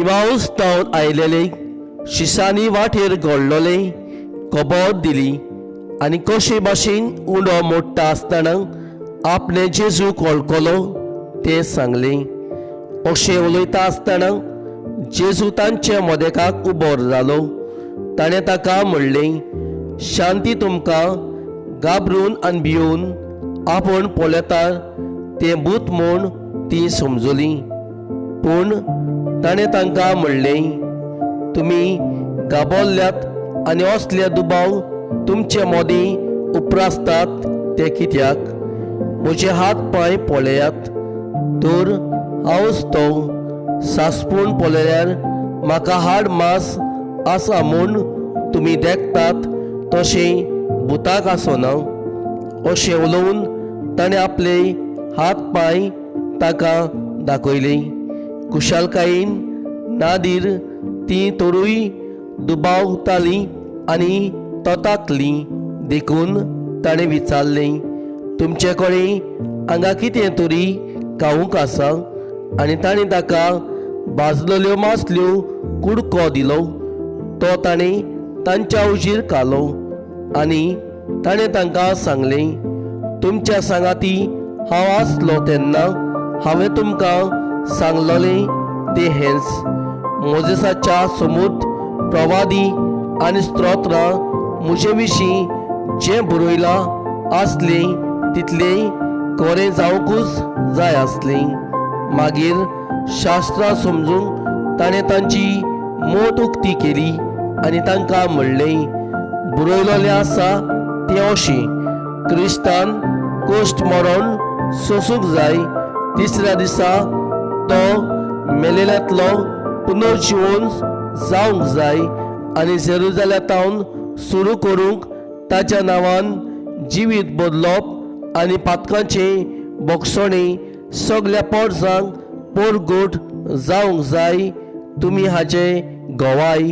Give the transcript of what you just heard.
इमाऊस तावन आयलेले शिसांनी वाटेर घडलोले खबर दिली आनी कशे भाशेन उंडो मोडटा आसतना आपणे जेजूक वळखलो तें सांगलें. अशें उलयता आसतना जेजू तांचे मदेकाक उबो जालो. ताणें ताका म्हणलें, शांती तुमकां. घाबरून आनी भियोवन आपूण पळयता तें भूत म्हूण ती समजली. पूण ताणें तांकां म्हणलें, तुमी घाबरल्यात आनी असले दुबाव तुमचे मदीं उप्रासतात ते कित्याक? म्हजे हात पांय पळयात, तर हांवच तो. सासपून पळयल्यार म्हाका हाड मांस आसा म्हूण तुमी देखतात तशें भुताक आसना. अशें उलोवन ताणें आपले हात पांय ताका दाखयले. खुशालकायेन नादीर ती तरूय दुबावताली आनी तताकली. देखून ताणें विचारलें, तुमचे कडेन हांगा कितें तरी खावंक आसा? आनी ताणें ताका भाजलेल्यो मासल्यो कुडको दिलो. तो ताणें तांच्या उजीर खालो. आनी ताणें तांकां सांगलें, तुमच्या सांगाती हांव आसलो तेन्ना हांवें तुमकां सांगलोलें तें हेंच, मोजेसाच्या समूत प्रवादी आनी स्तोत्रां म्हजे विशीं जें बरयलां आसलें तितलें खरें जावंकूच जाय आसलें. मागीर शास्त्रां समजूंक ताणें तांची मोट उक्ती केली आनी तांकां म्हणलें, बरयलोलें आसा तें अशें, क्रिस्तान कश्ट मरण सोसूंक जाय, तिसऱ्या दिसा तो मेलेल्यांतलो पुनर्जिवन जावंक जाय आनी जेरुजाल्या सुरू करूंक ताच्या नांवान जिवीत बदलप आनी पातकांचे बोगसणे सगल्या पोरसांक पोरगोट जावंक जाय. तुमी हाचे गवाय.